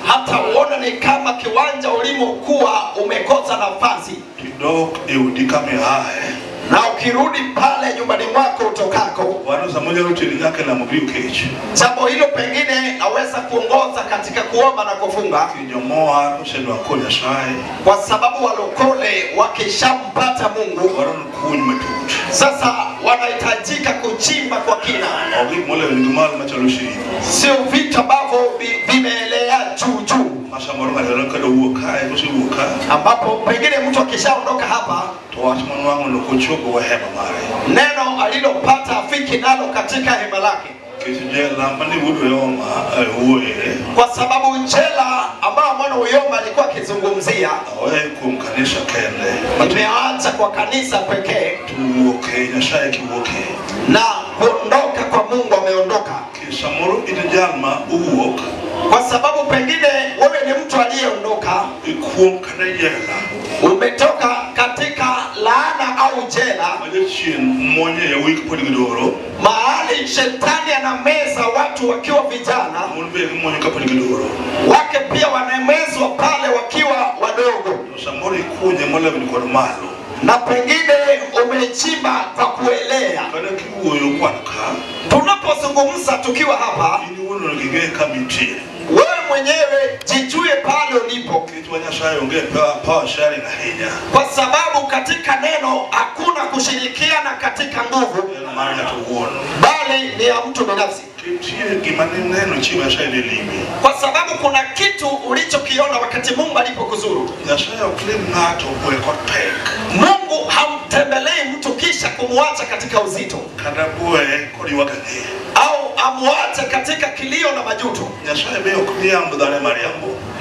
Hata uone ni kama kiwanja ulimokuwa umekosa nafasi. Na ukirudi pale nyumbani mwako utokako, jambo hilo pengine aweza kuongoza katika kuomba na kufunga, kwa sababu walokole wakishampata Mungu sasa wanahitajika kuchimba kwa kina. Sio vitu ambavyo vimeelea juu juu, ambapo pengine mtu akishaondoka hapa neno alilopata afiki nalo katika hema lake. Kwa sababu jela ambayo mwana Uyoma alikuwa akizungumzia imeanza kwa kanisa pekee, na kuondoka kwa Mungu ameondoka. Kwa sababu pengine wewe ni mtu aliyeondoka, umetoka katika laana au jela, mahali shetani anameza watu wakiwa vijana, wake pia wanamezwa pale wakiwa wadogo. Na pengine umechimba kwa kuelea. Tunapozungumza tukiwa hapa, wewe mwenyewe jijue pale ulipo, kwa sababu katika neno hakuna kushirikiana katika nguvu, bali ni ya mtu binafsi. Kwa sababu kuna kitu ulichokiona wakati Mungu alipokuzuru. Mungu hamtembelei mtu kisha kumuacha katika uzito, au amuache katika kilio na majuto.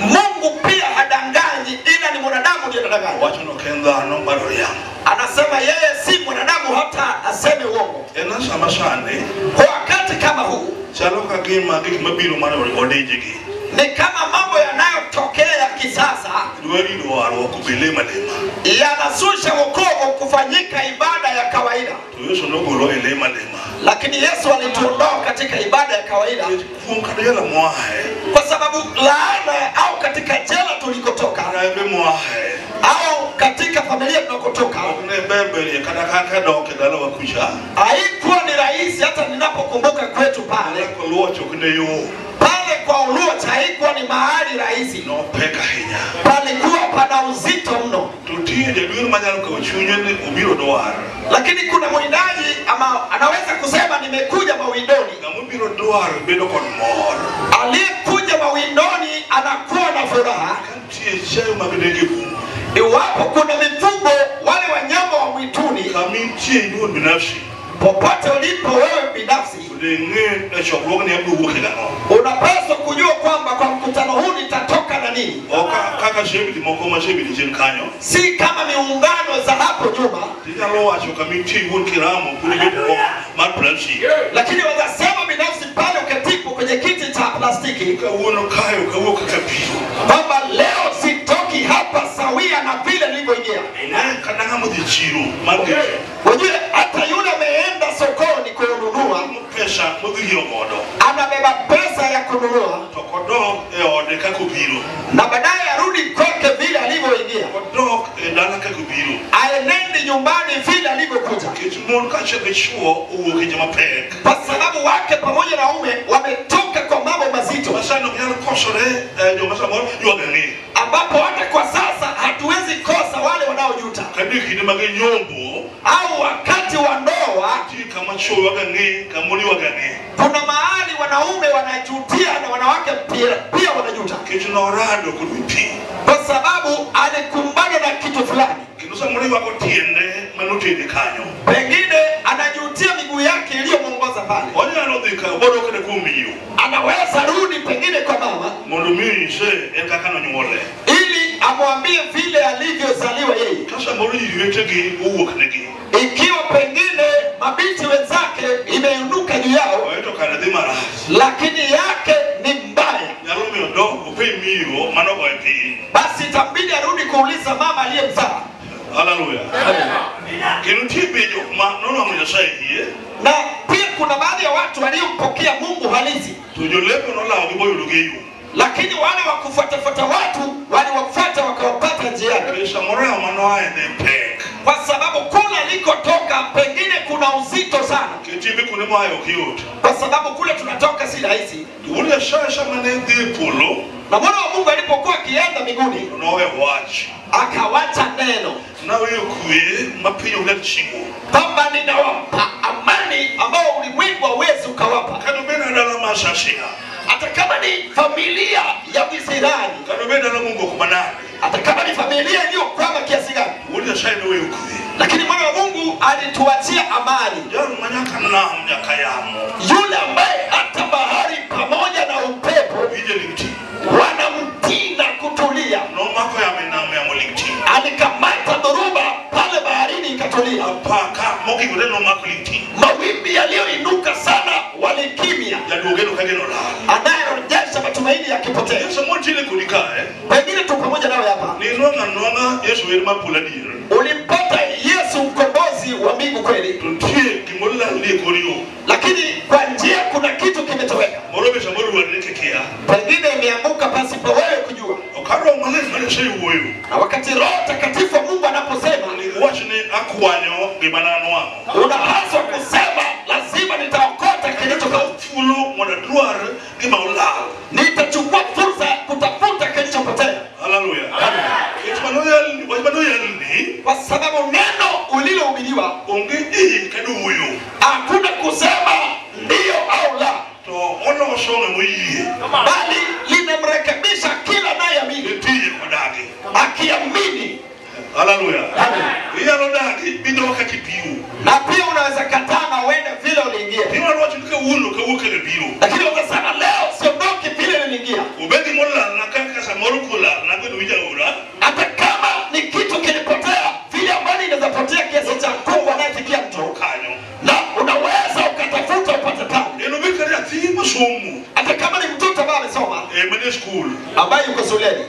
Mungu pia hadanganyi, ila ni mwanadamu ndiye anadanganya. Anasema yeye si mwanadamu hata aseme uongo. Kwa wakati kama huu ni kama mambo yanayotokea kisasa yanazusha wokovu kufanyika ibada ya kawaida, lakini Yesu alituondoa katika ibada ya kawaida, kwa sababu laana au katika jela tulikotoka au katika familia tunakotoka haikuwa ni rahisi. Hata ninapokumbuka kwetu pale pale kwa Oluoch haikuwa ni mahali rahisi, palikuwa pana uzito mno. Lakini kuna mwindaji ama anaweza kusema nimekuja mawindoni. Aliyekuja mawindoni anakuwa na furaha. Iwapo kuna mifugo, wale wanyama wa mwituni, popote ulipo wewe binafsi unapaswa kujua kwamba kwa mkutano huu nitatoka na nini. Si kama miungano za hapo nyuma, lakini wanasema binafsi pale uketipo kwenye kiti cha plastiki kwamba leo sitoki hapa sawia na vile nilivyoingia. Unajua hata yule ameenda sokoni kununua, anabeba pesa ya kununua, na baadaye arudi kwake vile alivyoingia, aenendi nyumbani vile alivyokuja, kwa sababu wake pamoja na ume wametoka kwa mambo mazito, ambapo hata kwa sasa hatuwezi kosa wale wanaojuta. Au wakati wa ndoa kuna mahali wanaume wanajutia na wanawake pia wanajuta, kwa sababu alikumbana na kitu fulani. Pengine anajutia miguu yake iliyomuongoza pale. Anaweza rudi pengine kwa mama ili amwambie vile alivyozaliwa yeye. Ikiwa pengine mabinti wenzake imeinuka juu yao, lakini yake ni mbaya, basi itabidi arudi kuuliza mama aliyemzaa. Haleluya. Na pia kuna baadhi ya watu waliompokea Mungu halisi. Lakini wale wa kufuatafuata watu waliwafuata wakawapata njiani. Kwa sababu kule likotoka pengine kuna uzito sana. Kwa sababu kule tunatoka si rahisi. Na mwana wa Mungu alipokuwa akienda mbinguni, akawacha neno kwamba ninawapa amani ambao ulimwengu hauwezi ukawapa. Hata kama ni familia ya visirani, hata kama ni familia iliyokwama kiasi gani, lakini mwana wa Mungu alituachia amani. Yule ambaye hata bahari pamoja na upepo wanamtii na kutulia, alikamata dhoruba pale baharini ikatulia. Mawimbi yaliyoinuka sana walikimya. Anayerejesha matumaini yakipotea. Pengine tu pamoja nawe hapa ulimpata Yesu mkombozi wa mbingu kweli, lakini kwa njia kuna kitu kimetoweka. Pengine imeanguka pasipo wewe kujua. Na wakati Roho Mtakatifu wa Mungu anaposema, unapaswa kusema lazima nitaokota kilichopotea. Nitachukua fursa kutafuta kilichopotea. Haleluya. Kwa sababu neno ulilohubiriwa hakuna kusema ndio au la, bali linamrekebisha kila anayeamini. Akiamini. Haleluya. Na pia unaweza kataa na uende vile uliingia. Lakini ukasema leo siondoki vile niliingia. Hata kama ni kitu kilipotea, vile amani inaweza potea kiasi cha kungu anayefikia mtu, na unaweza ukatafuta upate pale. Hata kama ni mtoto ambaye amesoma, ambaye yuko shuleni,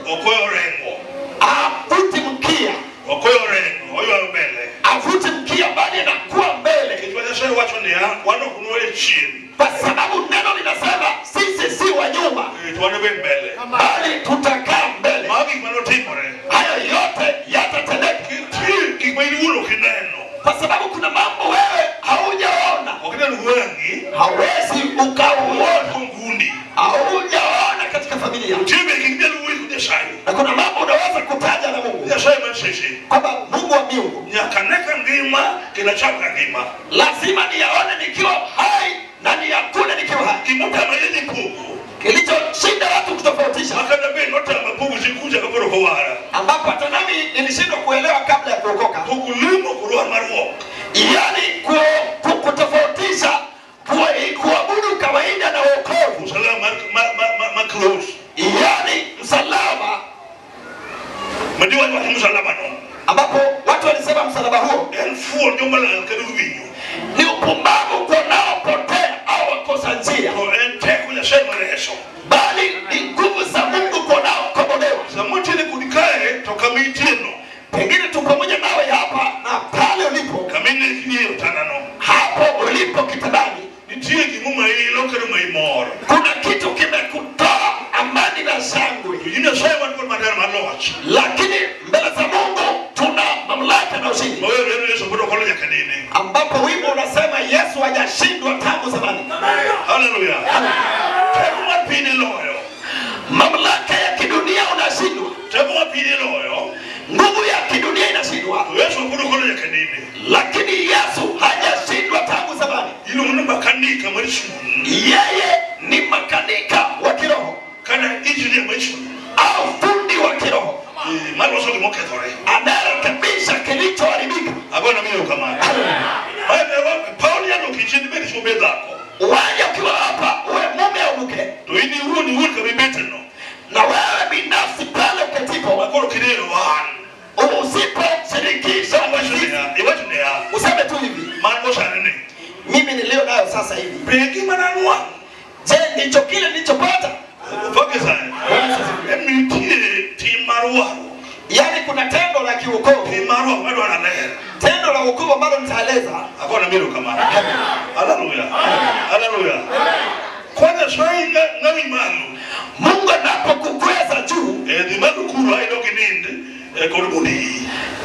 avuti mkia, avuti mkia bali anakuwa mbele. Kwa sababu neno linasema sisi si wa nyuma, bali tutakaa mbele. Hayo yote yatatendeka. Kwa sababu kuna mambo wewe haujaona, hauwezi ukauona, haujaona katika familia. Na kuna mambo unaweza kutaja na Mungu kwamba Mungu wa miungu lazima niyaone nikiwa hai na niyakule nikiwa hai. Kilichoshinda watu kutofautisha, ambapo hata nami nilishindwa kuelewa kabla ya kuokoka, yaani kutofautisha kuabudu kawaida na wokovu, yaani msalaba, ambapo watu walisema msalaba huo ni upumbavu kwa wanaopotea au wakosa njia, bali ni nguvu za Mungu kwa wanaokombolewa. Pengine tu pamoja nawe hapa na pale ulipo, hapo ulipo kitandani, kuna kitu kimekutoa amani na shangwe, lakini mbele za Mungu tuna mamlaka na ushindi, ambapo wimbo unasema Yesu hajashindwa tangu zamani. Haleluya. Mamlaka ya kidunia unashindwa, nguvu ya kidunia inashindwa, lakini Yesu hajashindwa tangu zamani. Yeye ni makanika wa kiroho au fundi wa kiroho anarekebisha kilichoharibika. Waje ukiwa hapa uwe mume au mke, na wewe binafsi pale uketipo, usiposhirikisha useme tu hivi, mimi nilio nayo sasa hivi, je, ndicho kile nilichopata? Yaani kuna tendo la kiwokovu, tendo la wokovu ambalo nitaeleza. Haleluya. Haleluya. Mungu anapokukweza juu,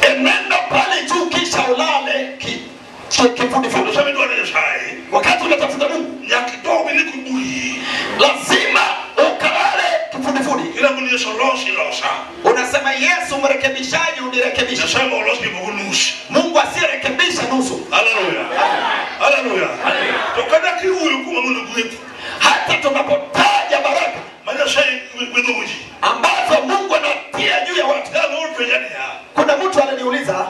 enenda pale juu kisha ulale kifudifudi. Wakati unatafuta Mungu lazima ukalale kifudifudi. Unasema Yesu mrekebishaji unirekebishe. Mungu asiyerekebisha nusu. Haleluya. Haleluya. Hata tunapotaja baraka ambazo Mungu anatia juu ya watu. Kuna mtu aliniuliza,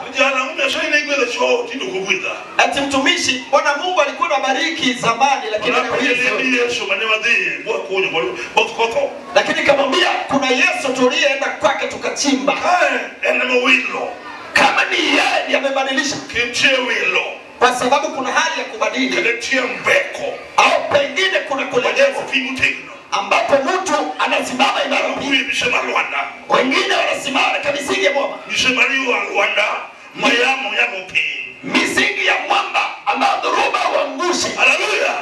ati mtumishi, mbona Mungu alikuwa anabariki zamani lakini lakini kamwambia kuna Yesu tuliyeenda kwake tukachimba. Kama ni yeye ndiye amebadilisha, kwa sababu kuna hali ya kubadili au pengine kuna kulegeza ambapo mtu anasimama imara. Wengine wanasimama katika misingi ya mwamba. Misingi ya mwamba ambayo dhoruba huangusha. Haleluya.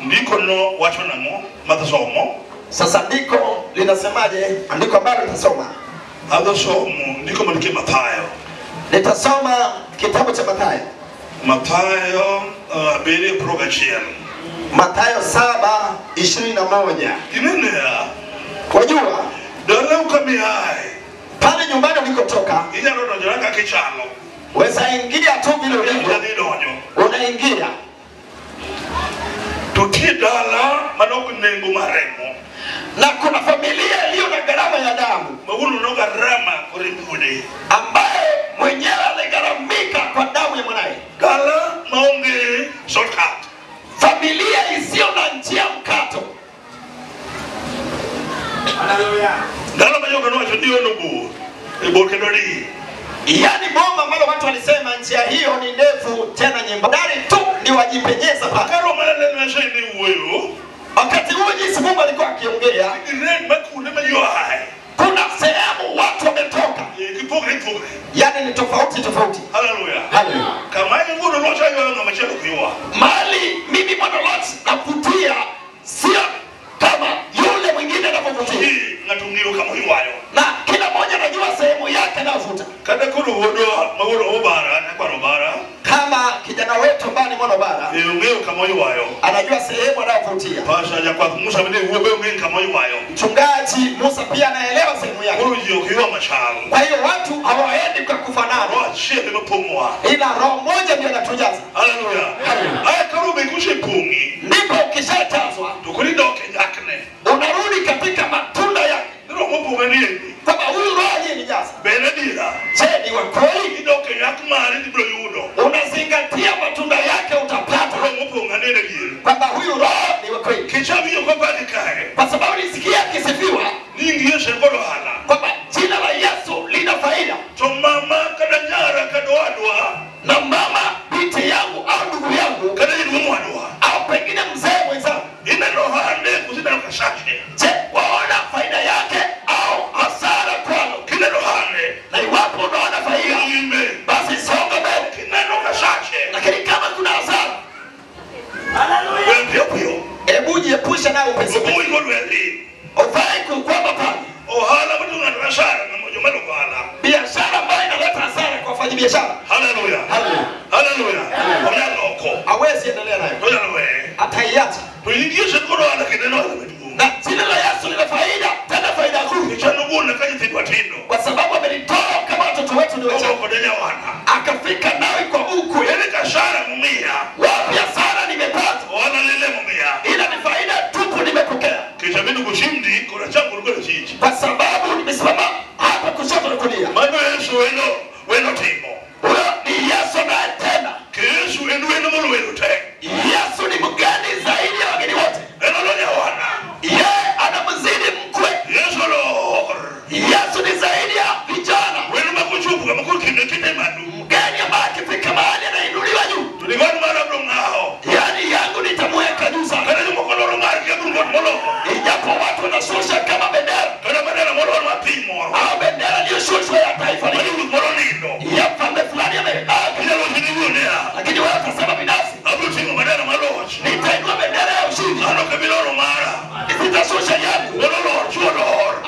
Ndiko no wacho nango mathasomo. Sasa ndiko linasemaje? Andiko ambalo nitasoma. Adhosomo ndiko mandike Mathayo. Nitasoma kitabu cha Mathayo. Mathayo 7:21. Mathayo 7:21. Inenea. Wajua dala ukamiae pale nyumbani ulikotoka inyalo donjo kichalo. Weza ingia tu vile ulivyo. Unaingia. Tutie dala manok nengo maremo. Na kuna familia iliyo na gharama ya damu. Maguno no gharama koribudi. Ambaye mwenyewe aligharamika kwa damu ya mwanae. Dala maonge shortcut. Familia isiyo na njia mkato. Haleluya. Dala majoka no acho ndio nobu. Ebor kendori. Yaani bomba ambalo watu walisema njia hiyo ni ndefu tena nyembamba. Dari tu ni wajipenyeza pale. Karo maneno ni uweyo. Wakati huo jinsi Mungu alikuwa akiongea, kuna sehemu watu wametoka. Yaani ni tofauti tofauti. Haleluya. Haleluya. Kama nguo locha hiyo na machelo kuiwa. Mali mimi mwana lot navutia sio kama yule mwingine anapovutia. Ngatumio kama hiwayo. Na kila mmoja anajua sehemu yake anayovuta. Kada kuru wodo maworo obara na kwa obara. Kama kijana wetu ambaye ni mwana bara. Yeye kama hiwayo. Anajua sehemu anayovutia. Pasha ya kwa Musa mimi wewe mimi kama hiwayo. Mchungaji Musa pia anaelewa sehemu yake. Huyo hiyo mashalo. Kwa hiyo watu hawaendi kwa kufanana. Roho shebe mapomwa. Ila roho moja ndiyo inatujaza. Haleluya. Haya karume kushipungi. Ndipo ukishajazwa tukulinda kenyakne. Unarudi katika matunda yake. Roho mpunga ni kwamba huyu roho aliyenijaza. Benedira. Je, ni wa kweli? Idoke yakmari ndibro yudo. Unazingatia matunda yake utapata. Roho mpunga ni ndio. Kwamba huyu roho ni wa kweli. Kichabi yuko pale kae. Kwa sababu nisikia akisifiwa. Ningi Yesu ngoro hala. Kwamba jina la Yesu lina faida. To mama kada nyara kadoadwa. Na mama binti yangu au ndugu yangu kada yidumwadwa. Au pengine mzee mwenzangu. Ina rohande kuzida kashache. Je, waona faida yake au hasara kwalo? Kila rohande. Na iwapo unaona faida, basi songa mbele. Kineno kashache. Lakini kama kuna hasara, haleluya, hebu jiepushe nayo upesi. Ufai kukwama pale. Ohala mtu ana hasara na moja malo ohala. Biashara ambayo inaleta hasara kwa wafanyabiashara. Haleluya. Haleluya. Haleluya. Haleluya. Hawezi endelea nayo. Ataiacha. Tuingie ngoro ala kineno ala. Na jina la Yesu lina faida, tena faida kuu. Kwa sababu amelitoa kama watoto wetu ni wachanga. Akafika nawe kwa ukwe. Wapi hasara nimepata? Ila ni faida tupu nimepokea. Kwa sababu nimesimama hapa kushoto na kulia. Huyo ni Yesu anayetenda. Yesu ni mgeni zaidi ya wageni wote. Yeye anamzidi mkwe. Yesu ni zaidi ya vijana. Mgeni ambaye akifika mahali anainuliwa juu. Yaani yangu nitamweka juu sana. Ijapo watu wanashusha kama bendera. Au bendera iliyoshushwa ya taifa lingine. Sitashusha yangu.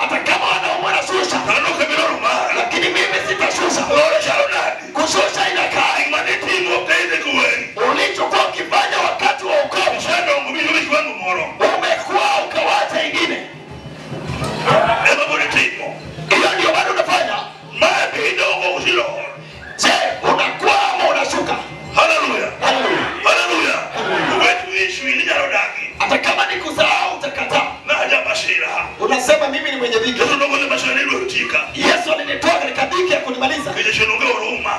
Hata kama wanaume wanashusha, lakini mimi sitashusha. Kushusha inakaa. Ulichokuwa ukifanya wakati wa wokovu, umekuwa ukawacha ingine. Hiyo ndio bado unafanya. Je, unakuwa ama unashuka? Hallelujah. Hallelujah. Hallelujah. Hata kama ni kusahau utakataa. Unasema mimi ni mwenye dhiki. Yesu alinitoa katika dhiki ya kunimaliza.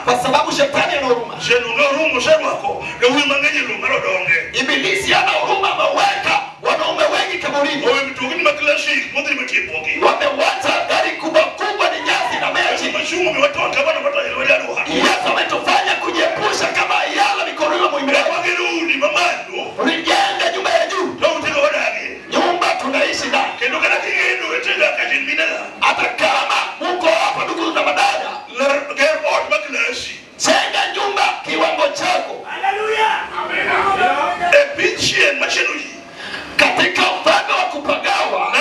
Kwa sababu shetani ana huruma. Ibilisi ana huruma, ameweka wanaume wengi kaburini. Wamewacha gari kubwa kubwa ni nyasi na mechi. Yesu ametufanya kujiepusha kama yala mikononi mwa mwimbaji. Ulijenga nyumba ya juu. Nyumba tunaishi ndani. Hata kama mko hapa ndugu na madada, jenga nyumba kiwango chako. Hallelujah. Katika ufalme wa kupagawa,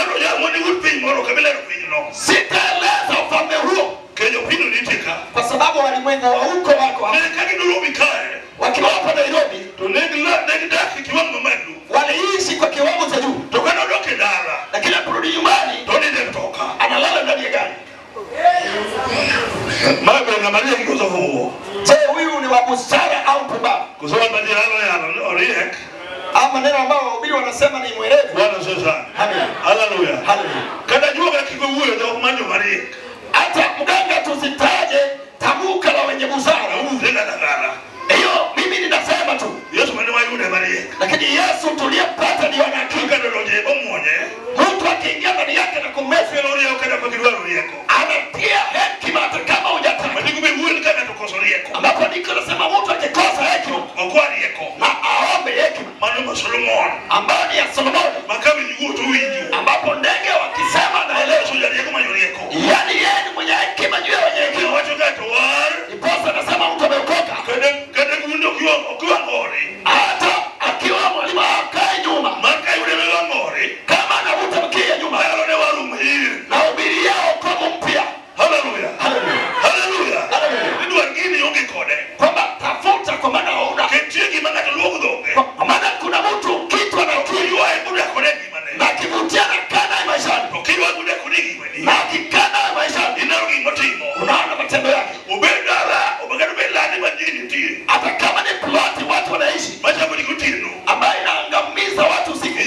sitaeleza ufalme huo, kwa sababu walimwengu wa huko wako hapa. Wakiwa hapa Nairobi waliishi kwa kiwango cha juu, lakini aliporudi nyumbani analala ndani ya gari. Je, huyu ni wa busara au mpumbavu? Ama maneno ambayo wahubiri wanasema ni mwerevu. Amen. Hallelujah. Hallelujah. Hata mganga tusitaje tamuka la wenye busara. Hiyo mimi ninasema tu. Lakini Yesu tuliyepata ni wana akili. Mtu akiingia ndani yake na kumeza, anatia hekima hata kama hujataka. Ambapo ndiko nasema mtu akikosa hekima na aombe hekima ambayo ni ya Solomoni, ambapo ndege wakisema naelewa. Yaani yeye ni mwenye hekima juu ya wenye hekima. Ndiposa nasema mtu ameokoka hata akiwa mwalimu akae nyuma, kama anavuta mkia nyuma, na hubiria wokovu mpya. Hallelujah. Hallelujah. Hallelujah. Hallelujah. Kwamba tafuta, kwa maana hauna. Kwa maana kuna mtu kitu anakiri na kivutia na kana maishani, na akikana maishani unaona matendo yake. Hata kama ni ploti watu wanaishi ambayo inaangamiza watu usiku,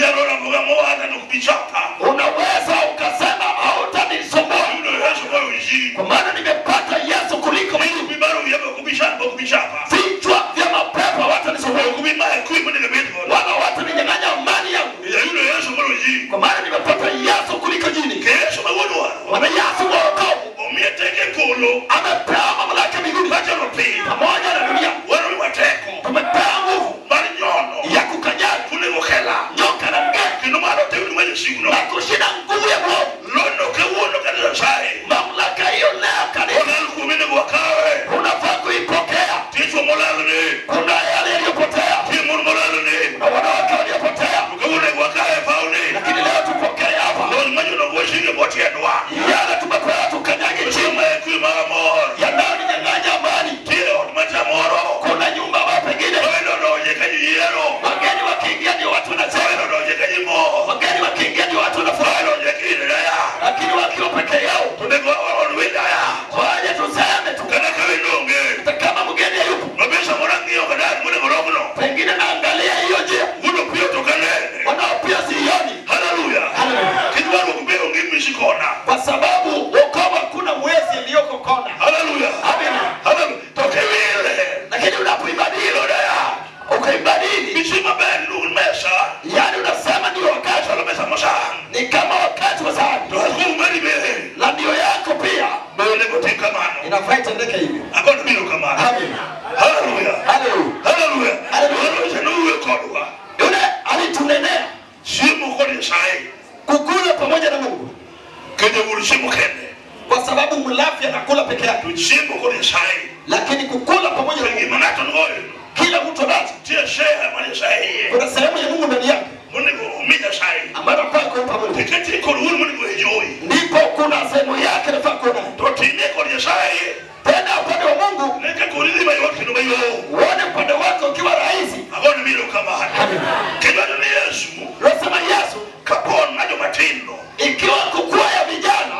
unaweza ukasema hautanisumbua, kwa maana nimepata Yesu kuliko mimi. Vichwa vya mapepo hawatanisumbua, wala wataninyang'anya amani yangu, kwa maana nimepata Yesu kuliko jini. Maana Yesu wa wokovu amepewa mamlaka mbinguni pamoja na dunia. Tumepewa nguvu ya kukanyaga nyoka na nge na kushinda nguvu ya mwovu. Mamlaka hiyo leo kanisa unafaa kuipokea. Kuna yale yaliyopotea, kuna wanawake waliopotea, lakini leo tupokee hapa yale tumepewa, tukanyage chini yanayoninyang'anya amani. Kuna nyumba ambayo pengine wageni wakiingia ndio watu wanacheka, wageni wakiingia ndio watu wanafurahi, lakini wakiwa peke yao waje tuseme tu, hata kama mgeni hayupo, pengine naangalia hiyo njia wanaopia sioni. Hallelujah. Hallelujah. Kwa sababu wokovu hakuna mwezi iliyoko kona. Hallelujah. Amina. Hallelujah. Lakini unapoibadili ukaibadili, yaani unasema ndio wakati, ni kama wakati wa sahani, na ndio yako pia inafaa itendeke hivyo. Amina. Hallelujah. Hallelujah. Hallelujah. Hallelujah. Yule alitunenea kukula pamoja na Mungu, kwa sababu mlafi anakula peke yake, lakini kukula pamoja na Mungu kila mtu anacho. Kuna sehemu ya Mungu ndani yake. Ambayo nafaa kumpa Mungu. Ndipo kuna sehemu yake nafaa kuwa nayo. Tena upande wa Mungu uone upande wako ukiwa rahisi. Losema Yesu ikiwa kukua ya vijana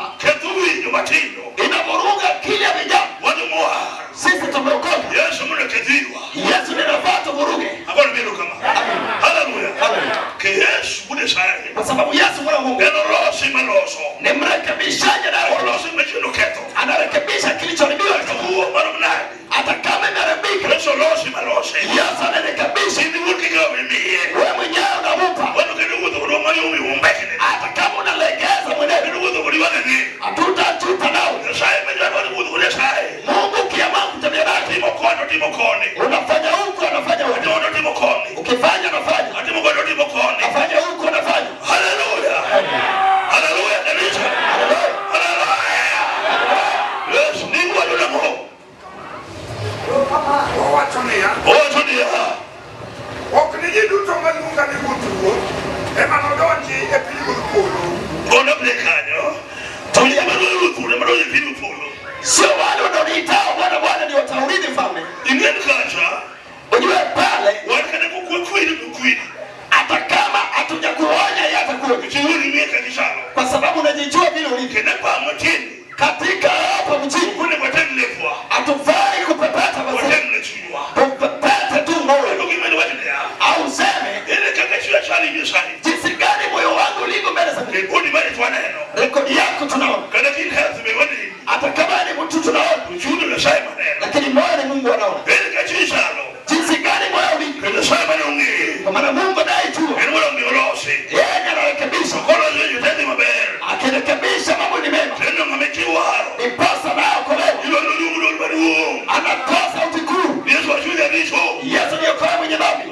inavuruga akili ya vijana. Sisi tumeokoka. Yesu ndiye anafaa tuvuruge. Kwa sababu Yesu mwana wa Mungu ni mrekebishaji, anarekebisha kilichoharibiwa. Hata kama imeharibika, Yesu anarekebisha. Wewe mwenyewe unampa. Hata kama unalegeza mwenyewe, hatutajuta nao. Mungu ukiamua kutembea naye, unafanya huku, anafanya huku. Ukifanya anafanya. Anafanya huku, anafanya. Hallelujah. Hallelujah. Hallelujah. Yes, ningu wajunamo. Owachonia. Ok ni ji duto maluonga ni wuod Ruoth ema nodonji e pinyruodh polo. Ona kanyo. Tulia maluongo maluongo e pinyruodh polo. Sio wale wanaoniitao Bwana Bwana ndio wataurithi ufalme. Ingeni kacha. Ujue pale wakana kukwili kukwili. Hata kama hatujakuonya yeye atakuonya. Kwa sababu unajijua vile ulivyo. Katika hapa mjini hatufai kupepeta basi. Kupepeta tu moyo. Au useme jinsi gani moyo wangu ulivyo mbele za Mungu. Rekodi yako tunaona. Hata kama ni mtu tunaona. Lakini moyo ni Mungu anaona. Jinsi gani moyo ulivyo. Kwa maana Mungu anayejua. Yeye anarekebisha. Akirekebisha mambo ni mema. Ndiposa naokolewa. Anatoa sauti kuu. Yesu niokoe mwenye dhambi.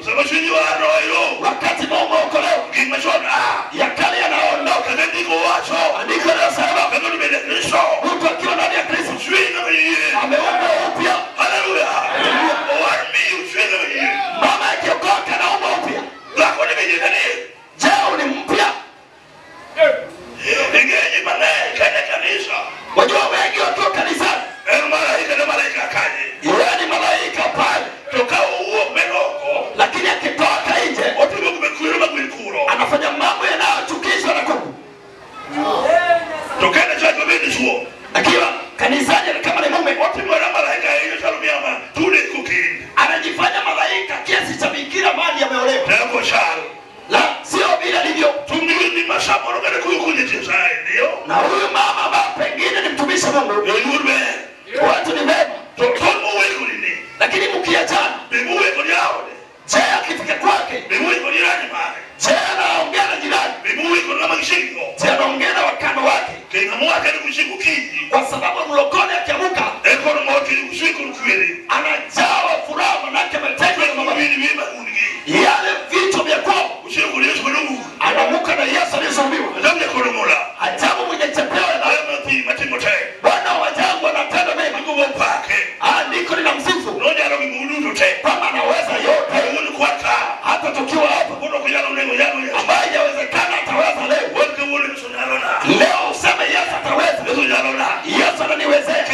Wakati Mungu aokolewa, ya kale yanaondoka. Andiko linasema mtu akiwa ndani ya Kristo ameumbwa upya. Mama akiokoka anaumbwa upya. Je, ni mpya? Wajua wengi wakiwa kanisani, yeye ni malaika pale, lakini akitoka nje anafanya mambo yanayochukizwa na Mungu. Akiwa kanisani kama ni mume, anajifanya malaika kiasi cha bikira mali ameolewa. La, sio vile alivyo. Na huyu mama ambaye pengine ni mtumishi wa Mungu, watu ni wema, lakini mkiachana, je, akifika kwake, je, anaongea na jirani, je, anaongea na wakando wake? Kwa sababu mlokole akiamka anajawa furaha, manake ametekwa na mama. Yale vitu vya kwao anaamka na Yesu aliyesulubiwa. Ajabu mwenye chepeo na Bwana wa ajabu anatenda mema. Andiko linamsifu kwamba anaweza yote. Hata tukiwa hapa ambaye haiwezekana ataweza leo. Leo useme Yesu ataweza. Yesu ananiwezea.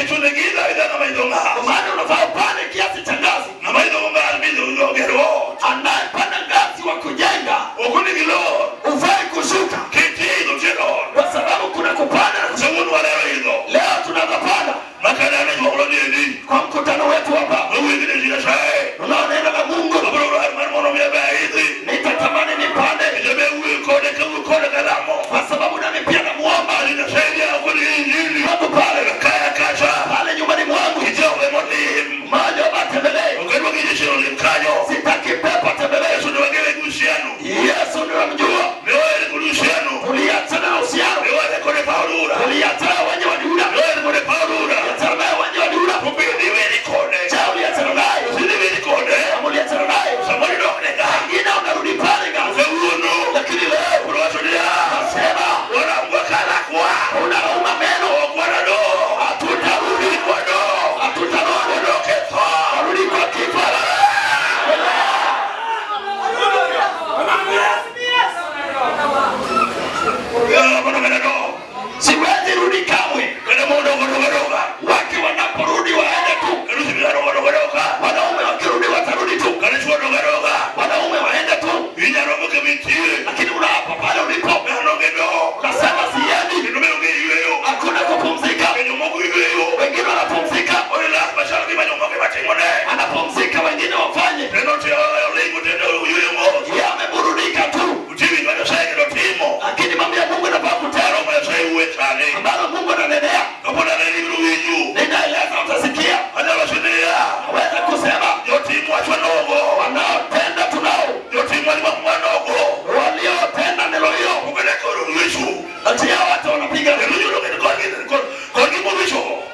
Ati hao watu wanapiga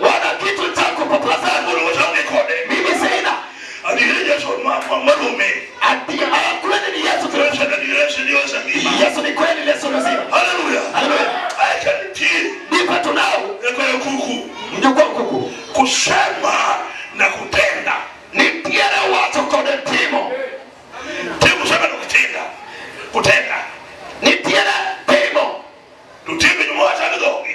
wana kitu cha kupapasa. Mimi sina. Ati kweli ni Yesu. Yesu ni kweli, Yesu ni uzima. Haleluya. Haleluya. Ndipo tunao mjukuu kuku kusema na kutenda. Nitiere wacho kod timo. Timo kusema na kutenda. Kutenda. Nitiere timo. Tutime ni mwacha kidogo.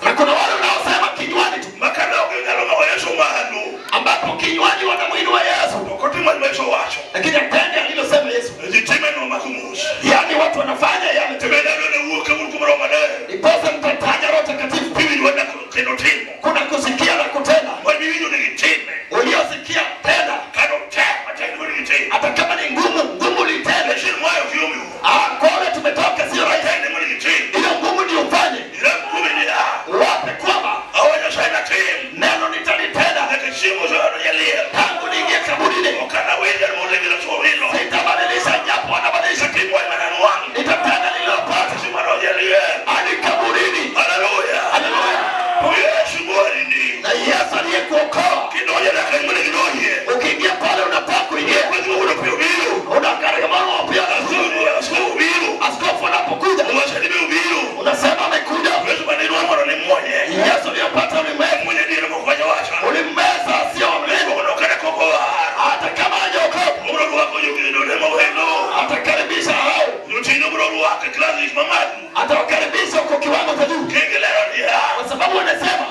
Na kuna wale wanaosema kinywani tu. Makana ukingalo na Yesu mahali. Ambapo kinywani wanamuinua Yesu. Wakati mwa Yesu wacho. Lakini atende alilosema Yesu. Nitime no makumusi. Yaani watu wanafanya yale. Tembea ndio uoke kumroho madai. Ndiposa mtataja Roho Mtakatifu. Mimi ni kendo timo. Kuna kusikia na kutenda. Mimi ni nitime. Uliosikia tenda. Kano tena tena ni nitime. Hata kama ni ngumu, ngumu litende. Sio moyo kiumi. Kole tumetoka sio rahisi. Tende ni nitime. Ile ngumu ni ufanye. Ile ngumu ni wape kwamba hawaja sana tena. Neno nitalitenda. Nikishimu sana yalia. Tangu niingie kaburini. Ukana wewe ni mmoja na Sitabadilisha japo wanabadilisha timu wa maneno wangu. Nitatenda nililopata. Sio roho yalia. Hadi kaburini. Haleluya. Haleluya. Yesu Bwana. Na Yesu aliyekuokoa. Kidogo na kaimu kidogo. Ukiingia pale unapaa kuingia. Unakaribana pia askofu anapokuja. Unasema amekuja. Yesu aliyopata ulimwengu. Ulimmeza sio mlengo. Hata kama hajaokoka. Atakaribisha hao. Atawakaribisha kwa kiwango cha juu. Kwa sababu wanasema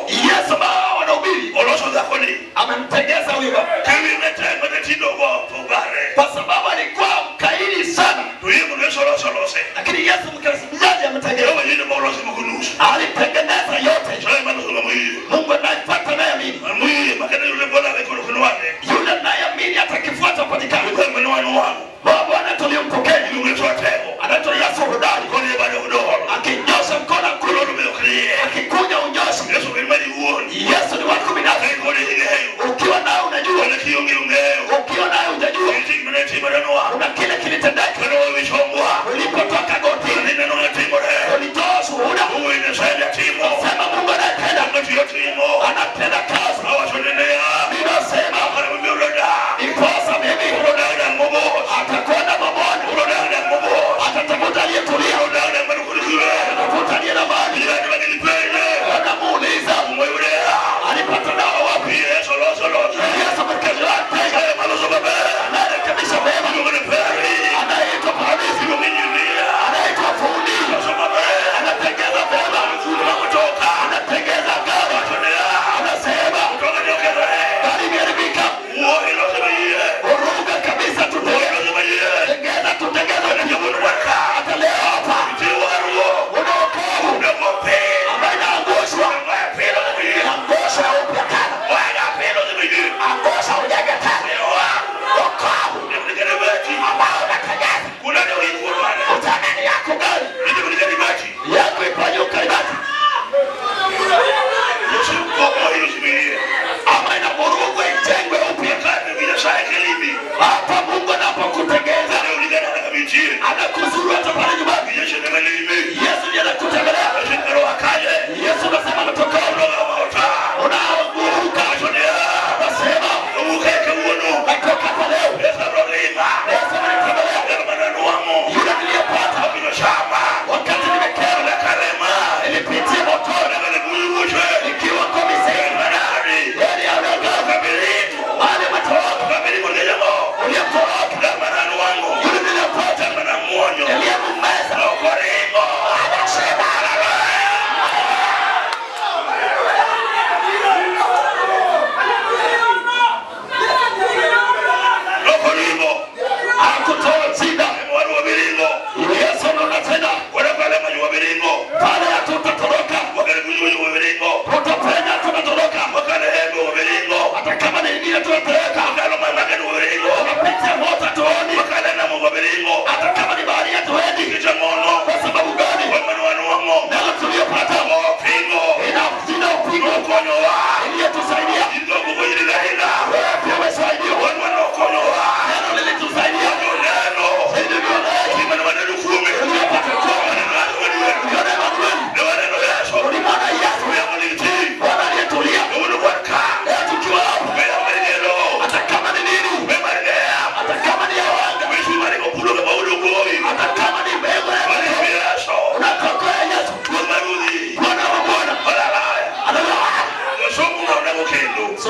Yesu ambao wanahubiri amemtengeza huyo baba. Kwa sababu alikuwa mkaidi sana. Lakini Yesu mkaribiaje ametengeza. Alitengeneza yote. Mungu anayefuata naye amini. Yule anayeamini atakifuata patikana. Bwana tulimpokea. Anaitwa Yesu hodari. Akinyosha mkono akikunya unyosha. Yesu ni wako binafsi. Ukiwa naye unajua. Ukiwa naye hujajua. Kuna kile kilitendeka. Ulipotoka gotini. Ulitoa shuhuda.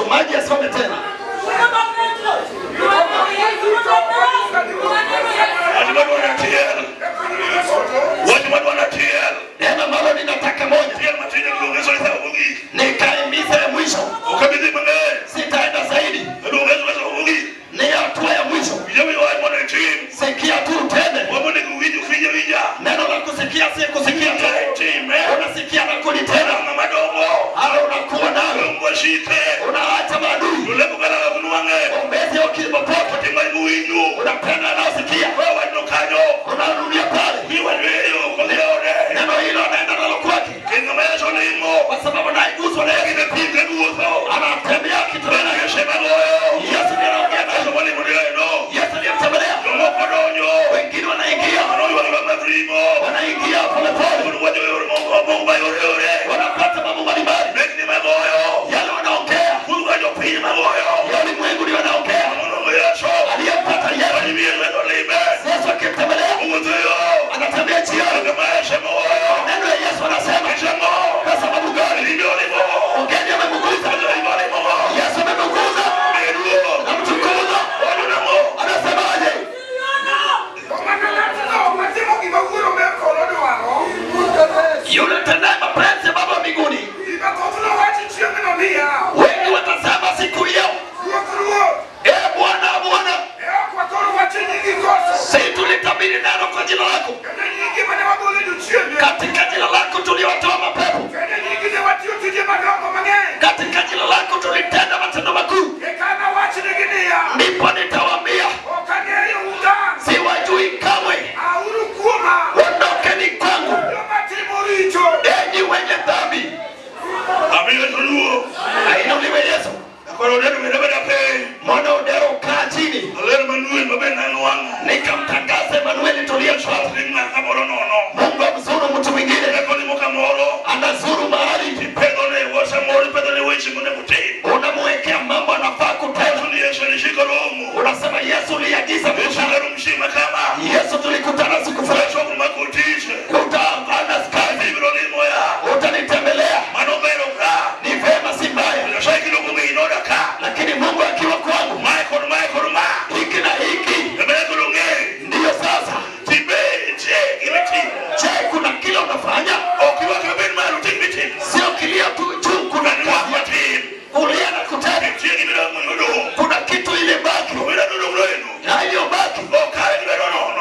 Msomaji asome tena. Neno ambalo ninataka moja, nikaimiza ya mwisho, sitaenda zaidi, ni hatua ya mwisho. Sikia tu utende. Neno la kusikia si kusikia tu, unasikia na kulitenda. Halo, unakuwa nalo, unaacha maadui, ombezi ukipopote, unapenda na usikia, unarudia pale neno hilo, anaenda nalo kwake, kwa sababu naiguswa na Yesu. Anatembea akitembea. Yesu ndiye anaongea naye. Yesu aliyemtembelea. Wengine wanaingia, wanaingia polepole, wanapata mambo mbalimbali yale wanaongea, ya ulimwengu ndio wanaongea. Aliyempata Yesu, Yesu akimtembelea, anatembea jioni. Neno ya Yesu anasema, kwa sababu gani? Ugeni amemguza, Yesu amemguza, namtukuza. Anasemaje? Yule tendaye mapenzi ya Baba wa mbinguni. Wengi watasema siku hiyo, ee Bwana, Bwana, si tulitabiri neno kwa jina lako? Katika jina lako tuliwatoa mapepo, katika jina lako tulitenda matendo makuu. Ndipo nitawaambia, siwajui kamwe, ondokeni kwangu enyi wenye dhambi. Ainuliwe Yesu. Mwana Odero, kaa chini, nikamtangaza Emanueli tuliyempata. Mungu amzuru mtu mwingine, anazuru mahali unamwekea mambo anafaa kutenda. Unasema Yesu uliagiza mkutano. Yesu tulikutana siku fulani, utaanza kazi, utanitembelea. Ni vema, si mbaya, lakini Mungu akiwa kwangu, hiki na hiki ndiyo sasa. Je, kuna kile unafanya? Sio kilio tu juu, kuna kazi kulia na kutenda. Kuna kitu ilibaki, na iliyobaki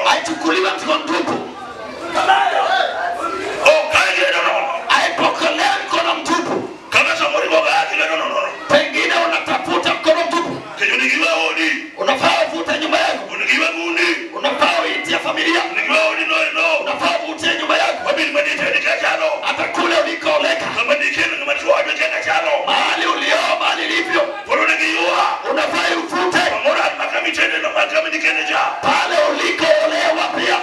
haichukuliwi mkono mtupu, haipokelewi mkono mtupu. Pengine unatafuta mkono mtupu, unafaa uvute nyumba yako, unafaa uitie familia, unafaa uvutie nyumba yako, hata kule ulikooleka, mahali ulioa, mahali ilivyo, unafaa uvute pale ulikoolewa. Pia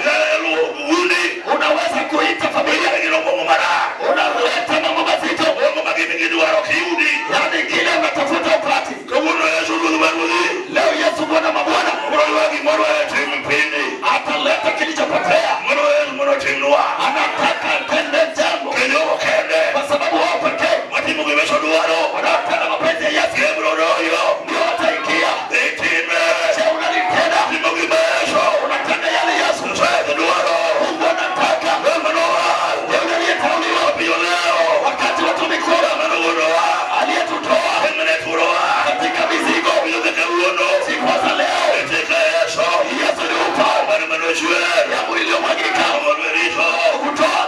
unaweza kuita familia, unaleta mambo mazito, yaani kile unatafuta upati. Leo Yesu Bwana mabwana ataleta kilichopotea. Anataka atende jambo, kwa sababu wao pekee wanaotenda mapenzi ya Yesu ndio wataingia. Je, unalitenda? Unatenda yale Yesu Mungu anataka. Yule aliyeteuliwa wakati wa tumikura, aliyetutoa katika mizigo, siku za leo Yesu ni upao damu iliyomwagika kutoa